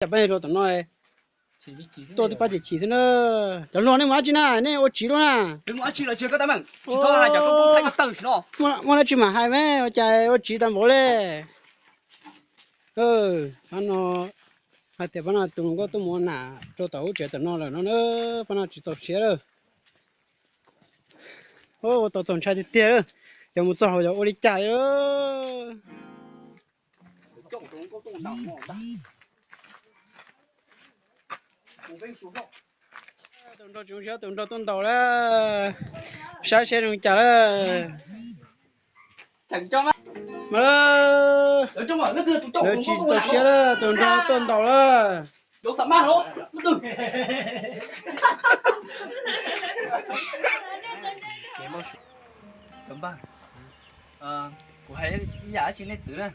Cas peb rau tom no tuaj twb pab chim chim xwb na. Cov hluas, nej mus dab tsi na, nej ua tsiv luaj na. Muaj dab tsi mam hais mas, ua cas ua tsiv tag npaum li. Pab no hais tias pab no tus hluas nkauj tuaj mus ua nam rau tom lub tsev tom no lawm no na, pab no tsis txaus siab lawm. Ua tau txaus ntshai tiag tiag, yog mus txog hauv yog ua li cas li. Tus nraug tsis zoo siab, tus nraug tuaj ntaus lawm, saib seb zoo cas lawm. Mas lawv tsis txaus siab lawm, tus nraug tuaj ntaus lawm. Kuv hais ib yam dab tsi nej twv na,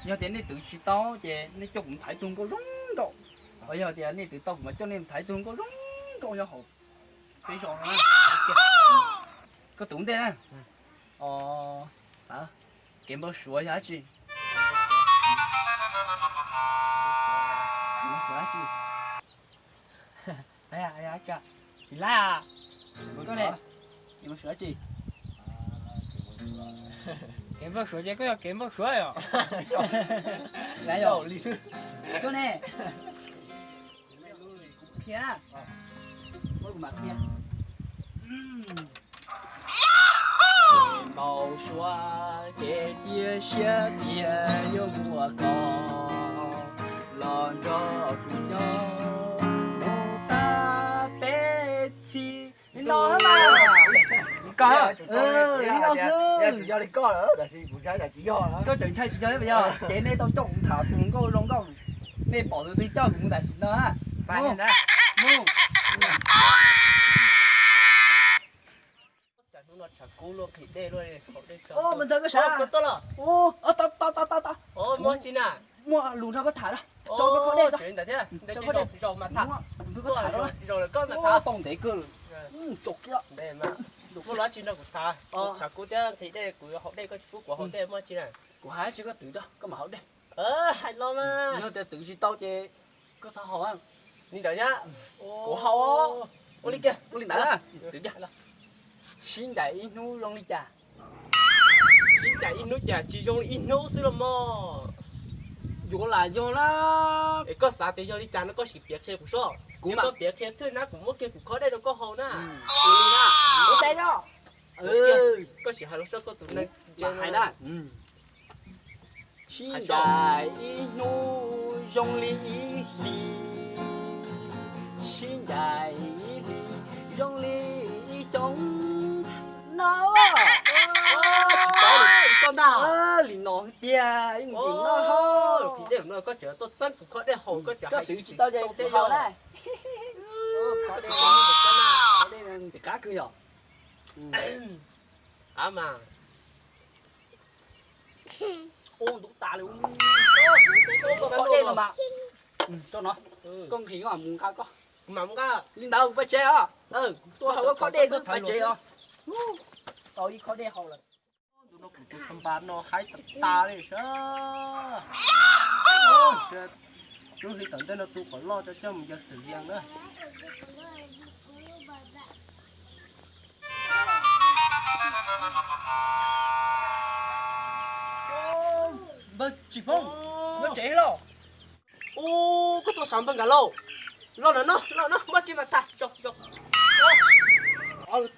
yog tias nej twv tsis tau ces nej coj kuv thaiv tug nkauj zoo nkauj, ho yog tias nej twv tau kuv mas coj nej thaiv tug nkauj zoo nkauj nyob hauv peb zos no. Koj twv ntej na. Kev npau suav yog dab tsi? Tsis lab. Koj ne, kev npau suav dab tsi? Kev npau suav ces koj yog kev npau suav os. Koj ne, kuv qhia, kuv mam qhia. Npau suav ces cia siab tias yuav muaj koj los nrog kuv nyob mus tag peb txhis no. Koj, li no xwb. Koj tseem ntshai tsis yog, yog ces nej tau coj kuv tham tus nkauj zoo nkauj, nej pom tus twg coj kuv mus tam sim no. Mus. Mus ntawd koj sav. Muaj lus nrog koj tham, tso koj qhov dej, tso koj qhov dej, tau ntev kawg, tso kiag. Kuv hais tsis koj twv, koj mam haus dej. Hais los mas. Yog tias twv tsis tau ces koj txhob haus. Li ntawd thiab. Kuv haus. Ua li kiag, ua li ntawd. Twv kiag. Sib ncaim ib hnub zoo li cas? Sib ncaim ib hnub cas tsis zoo li ib hnub xwb los mog. Yuav lam yog na. Es koj xav tias yog li cas no koj sim piav qhia kuv soj. Kuv mam piav qhia thwj na, kuv muab kiag kuv qhov dej rau koj haus na. Ua li na. Ua li na. Koj sim hais los soj koj tus neeg. Hais na. Sib ncaim ib hnub zoo li ib hlis, sib ncaim ib hlis zoo li ib xyoo no. Tsis paub li koj ntag. Li no tiag, ib mus tim no. Phim dej no koj tseem tuaj txeeb kuv qhov dej haus, koj tseem hais twv tsis tau ces kuv haus na. Qhov dej ntxim qab kawg yom. Qab mas. Ua ntub tas li. Koj qhov dej no mas. Tso no. Koj nqhis koj mam mus nqa koj. Kuv mam mus nqa. Li ntawd kuv pais tsev os. Tuaj haus koj qhov dej xwb pais tsev os. Tau ib qhov dej haus lawm. Ntu no kuv tus xas npas no haib tas tas li sab. Lub hli tom ntej no tu kom loj tso coj mus ncaws xwm vias na. Npawg Tsim Poob, nyob tsev lauj. Ub, koj tuaj sav npawg Nkaj Lauj. Los no, los no, muaj tsi mas tham. Tuaj,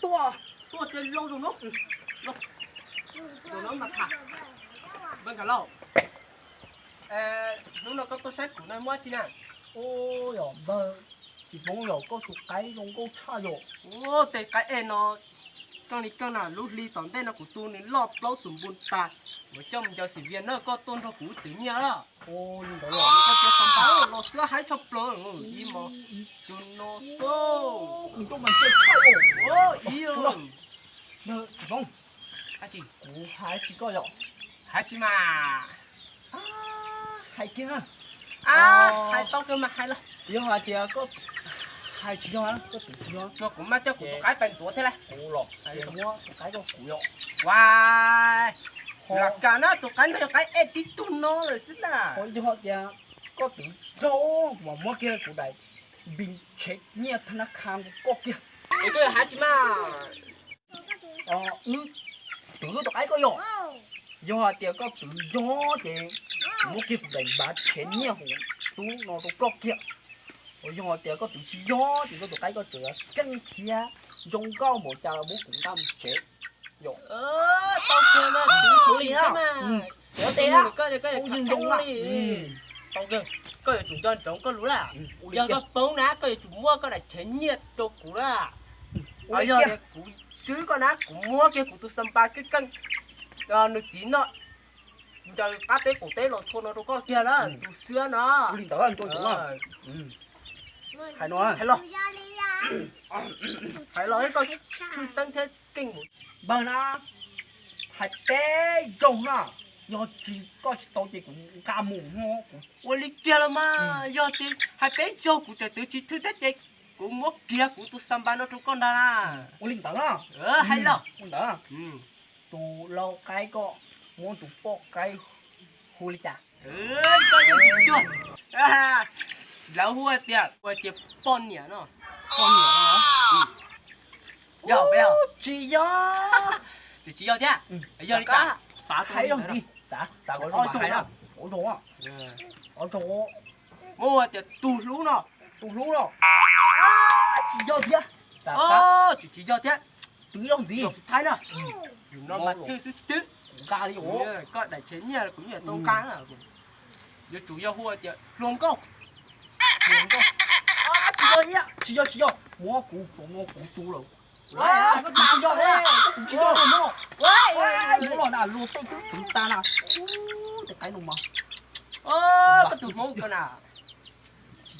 tuaj ces los zoo no. Los no mas tham. Npawg Nkaj Lauj, hnub no koj tuaj saib kuv no muaj tsi na? Ub, yog npawg Tsim Poob yog koj tus qaib zoo nkauj tshaj yom. Ub, tej qaib ej no, koj li koj na, lub hli tom ntej no kuv tu nws loj plaub xus npun tas, kuv coj mus ncaws xim vias na, koj tuaj nrog kuv twv nyiaj lawm. Ub, li ntawd los koj tsis xav npab los xwb haib tshaj plaws. Ib mos, tus no, kuv coj mas ncaws tshaj yom. Ib, Tsim Poob, kuv hais tsis koj yom. Hais tsis mas. Hais kiag. Hais tau kawg mas hais los. Yog hais tias koj hais tsis yog, koj twv tsis yog no kuv mam coj kuv tus qaib pais ntxuav thiab lauj. Kuv los hais tias muab tus qaib rau kuv yom. Ua, lam kam na, tus qaib no yog qaib ej tib tug no lawm xwb na. Yog tias Koj twv zog mas muab kiag kuv daim npis tshev nyiaj thab nab kha rau koj kiag. Es koj yuav hais tsis mas? Twv lub tus qaib koj yog? Yog hais tias koj twv yog ces kuv muab kiag kuv daim npis tshev nyiaj hauv tub no rau koj kiag. Yog hais tias koj twv tsis yog ces koj tus qaib koj tseem keej thiab zoo nkauj npaum cas los muab kuv nqa mus tsev. Tau kawg, twv ua li thiab mas. Ua tes na, koj ua yeej zoo li. Tau kawg, koj yuav tsum nco ntsoov koj lus na. Yog koj poob na koj yuav tsum muab koj daim tshev nyiaj rau kuv na. Yog tias kuv swb koj na kuv muab kiag kuv tus xas npas keej keej, nws txiv noj ncaws qab teb qaum teb los txhua no rau koj kiag na tus xwb no. Hais los, hais los koj tshwj xeeb thiab keej mus. Npawg na, hais peb zaug na, yog tsis koj tsis tau ces kuv nqa mus no kuv. Ua li kiag los mas, yog tias hais peb zaug kuv tseem twv tsis thwj thiab ces kuv muab kiag kuv tus xas npas no rau koj ntag na. Ua li ntawd na. Hais los ua ntawd. Tus lau qaib koj muab tus poj qaib hu li cas? Koj yeej tsis cuag, lawv hu tias, hu tias poj niam no. Poj niam no. Yog, tsis yog. Tsis, tsis yog thiab. Yog li cas? Xav hais los ntxiv, xav, xav kom zoo hais na. Ov zoo, ov zoo. Muab hu tias tus hlub no. Tus hlub no. Tsis yog thiab. Tsis, tsis yog thiab. Twv yog ntxiv. Thaib na. Yus no mas thwj xwb xwb. Kuv nqa li os. Koj daim tshev nyiaj kuv yeej tau nqa na. Yuav tsum yog hu tias hluas nkauj. Hluas nkauj. Tsis yog, tsis yog, tsis yog. Muab kuv, kuv no kuv tu lawm. Koj tus tsis yog, koj tus tsis yog no. Muab los na, luag tej twb twv tas na. Tes qaib no mas. Koj tus hmoob ko na.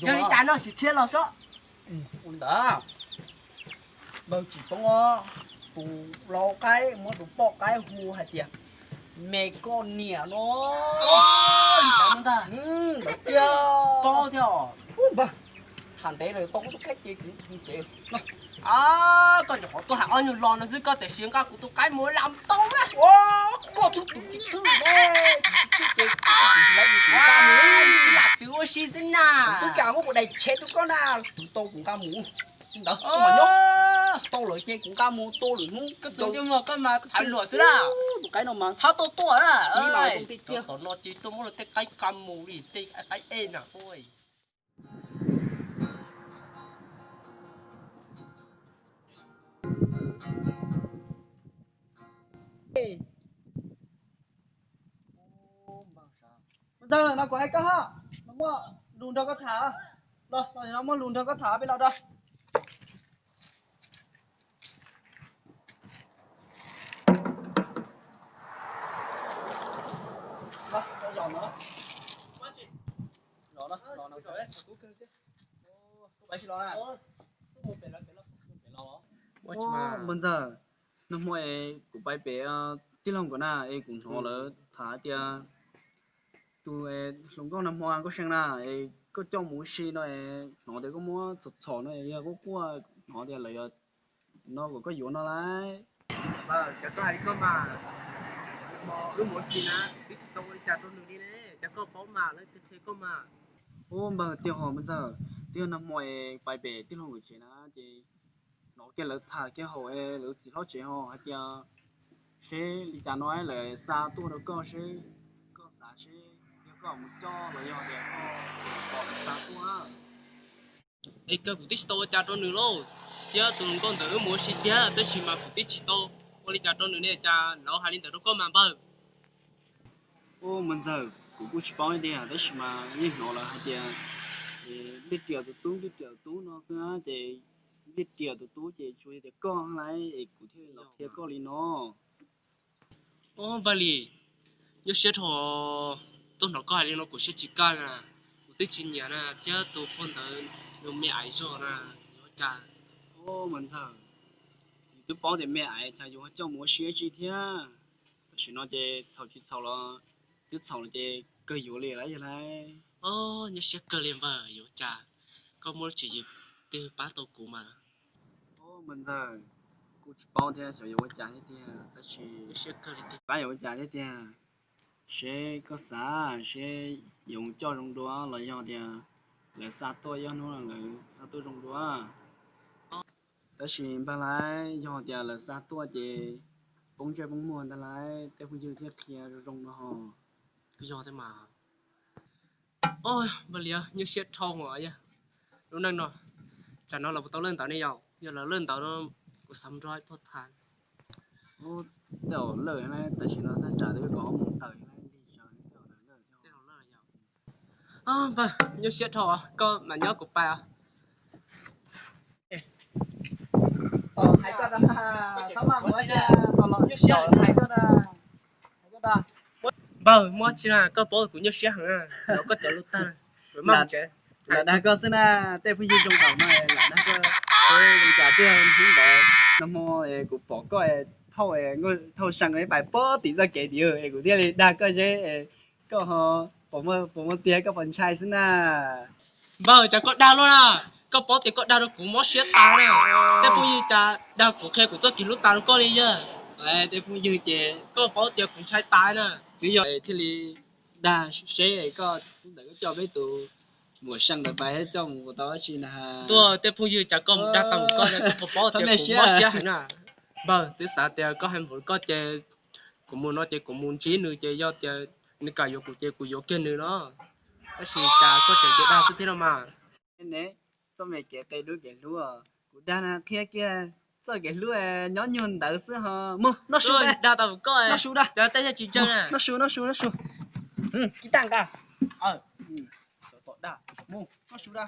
Yog li cas no sim thiab los sob. Ua ntawd, npawg tsis poob os, tus lau qaib muab tus poj qaib hu hais tias me koj niam no. Li ntawd ntag. Paub thiab os. Npawg, tham ntev lawm tau kuv tus khaib ces kuv mus tsev. Koj nyuam qhuav tuaj hais ob nyuag lo no xwb koj tiam sis nqa kuv tus qaib mus ua lam tau na. Koj tus tus tsis thwj ne, tus tsis thwj ces tus tsis laib kuv nqa mus. Lam twv ua si xwb na. Twb kam muab kuv daim tshev rau koj na, twv tau kuv nqa mus. Ntawd koj mam nyob, tau lawm ces kuv nqa mus tua lwm hnub. Koj tus nyob muag koj mas tham luam xwb na. Tus qaib no mas thab tuaj tuaj na. Ib mas zoo tiag tiag. Tom no ces tuaj muab luag tej qaib nqa mus li tej qaib ej na. Ntxawg, no kuv hais koj ha, no muaj lus nrog koj tham. Los, no muaj lus nrog koj tham, peb los da. Npawg ntxawg, nag hmo es kuv pais pem tij laug nkawd na es kuv hnov lawv tham tias tus hluas nkauj nag hmo nkauj see na es koj coj mus ua si no es hnov tias koj muab txhom txhom no yog quaj quaj, hnov tias lawv yog no kom koj yuav no lauj. Cas koj hais li koj mas, wb mus ua si na twb tsis tau ua li cas rau nws li ne, cas koj paub mas lawv thiaj qhia koj mas. Ub npawg, tiag hos npawg ntxawg, twb yog nag hmo es pais pem tij laug nkawd tsev na ces hnov kiag lawv tham kiag hauv lawv txiv hlob tsev ho hais tias seb li cas no lawv xa tuaj rau koj seb koj xav seb yog koj mus coj los yog tias koj xa tuaj. Es kawg kuv twb tsis tau ua cas rau nws lauj, thiab tus hluas nkauj ntawd wb mus ua si tiag tab sis mas kuv twb tsis tau ua li cas rau nws ne, cas lawv hais li ntawd rau koj mas npawg. Ub npawg ntxawg, kuv kuj tsis paub tiag tab sis mas yeej hnov lawv hais tias npliaj riam tus tub npliaj riam tus tub no xwb ces npliaj riam tus tub ces tsuas yog tias koj lawm es kuv thiaj los qhia koj li no. Ub npawg Lis, nyuaj siab dhau, tuaj hnov koj hais li no kuv siab tsis kaj na, kuv twb tsis nyiam na thiab tus poj ntawd nws me aiv zog na, yuav ua cas. Ub npawg ntxawg, yus twb paub tias me aiv cas yus ho coj mus ua si dab tsi thiab. Tam sim no ces txhaum tsis txhaum los, twb txhaum los ces kawg yuav li lawm yog lauj. Nyuaj siab kawg li npawg, yuav ua cas, koj muaj lub tswv yim twg pab tau kuv mas. Ub npawg ntxawg, kuj tsis paub thiab xyov yuav ua cas thiab tiag tab sis pab yuav ua cas thiab tiag. Seb koj xav seb yuav mus coj zoo dua los yog tias lawv xa tuaj, ib hnub lawv xa tuaj zoo dua. Tab sis npawg Laib, yog tias lawv xa tuaj ces poob ntsej poob muag ntag Laib, tej phooj ywg thiaj qhia zoo zoo no ho. Yog thiab mas. Npawg Liab, nyuaj siab dhau os. Lub neej no, tsam no los puas tau lawj ntawv ne yom? Yog lawv lawj ntawv no, kuv xav mus nrog ib pog tham. Tej zaum lawj, tam sim no thaj tsam twb kaum ob moos tawm li zaws ne, tej zaum lawv lawj. Npawg, nyuaj siab dhau os, koj mam nyob kuv pais os. Npawg, muab tsi na, koj paub kuv nyuaj siab heev, koj cov lub tag, lam dag koj xwb na, tej phooj ywg zoo nkaus no lam dag koj, zoo cas tiag hnub ntawd no hmo kuv pom koj thauj, thauj seem pais pob tim txoj kev tid es kuv thiaj li dag koj seb koj ho puas muaj tiag, koj puas ntshai xwb na. Npawg, cas koj dag luaj na, koj paub tias koj dag rau kuv mob siab tas na, tej phooj ywg cas dag kuv qhia kuv txoj kev hlub tas rau koj li yog. Tej phooj ywg ces koj paub tias kuv ntshai tas na, twb yog thiaj li dag seb koj hnub ntawd koj coj peb tus muam seem ntawd pais thiab coj mus puas tau dab tsi na. Tuaj, tej phooj ywg cas koj mus dag tau koj, koj puas paub tias kuv mob siab heev na. Npawg, twb xav tias koj hais npaum koj ces kuv mus no ces kuv mus ntsib nws ces yog tias nws kam yuav kuv ces kuv yuav kiag nws no. Tab sis cas koj tseem tias dag xwb thiab no mas. Ne, txoj me kev qia dub kev hlub, kuv dag na qhia kiag txoj kev hlub nyob nyuag ntawd xwb ho. Mus noj su, dag tau koj, noj su da, cov tej yog tsis ntseeg na. Noj su, noj su, noj su. Kib tag nqa. Tom dag, mus noj su da.